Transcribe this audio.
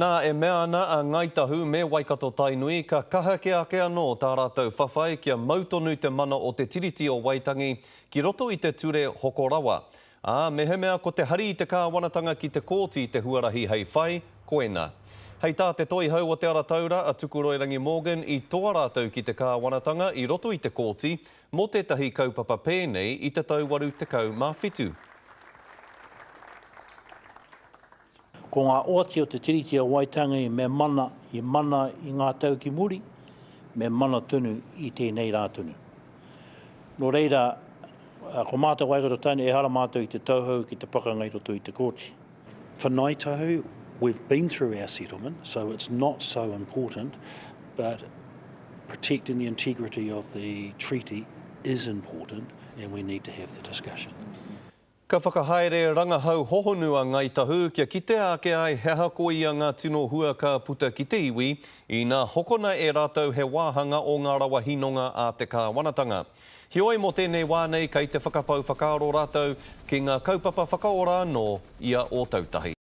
Nā, e mea ana a Ngāi Tahu me Waikato Tainui ka kaha kē ake anō tā rātou whawhai kia mau tonu te mana o te Tiriti o Waitangi ki roto i te ture hoko rawa. Ā, mehemea ko te hari i te kāwanatanga ki te kōti te huarahi hei whai, koina. Hei tā te toihau o Te Arataura a Tukuroirangi Morgan i toa rātou ki te kāwanatanga i roto i te kōti mō tētahi kaupapa pēnei i te tau 87. Ko ngā oati o te Tiriti o Waitangi me mana i mana i ngā tau ki muri, me mana tonu i tēnei rā tonu. Nō reira, ko mātou Waikato Tainui, ehara mātou i te tauhou ki te pakanga i roto i te kōti. For Ngāi Tahu, we've been through our settlement, so it's not so important, but protecting the integrity of the treaty is important and we need to have the discussion. Ka whakahaere rangahau hohonu a Ngāi Tahu kia kitea ake ai he aha koia ngā tino hua ka puta ki te iwi ina hokona e rātou he wāhanga o ngā rawa hinonga a te kāwanatanga. Heoi mō tēnei wā nei kei te whakapau whakaaro rātou ki ngā kaupapa whakaora anō i a Ōtautahi.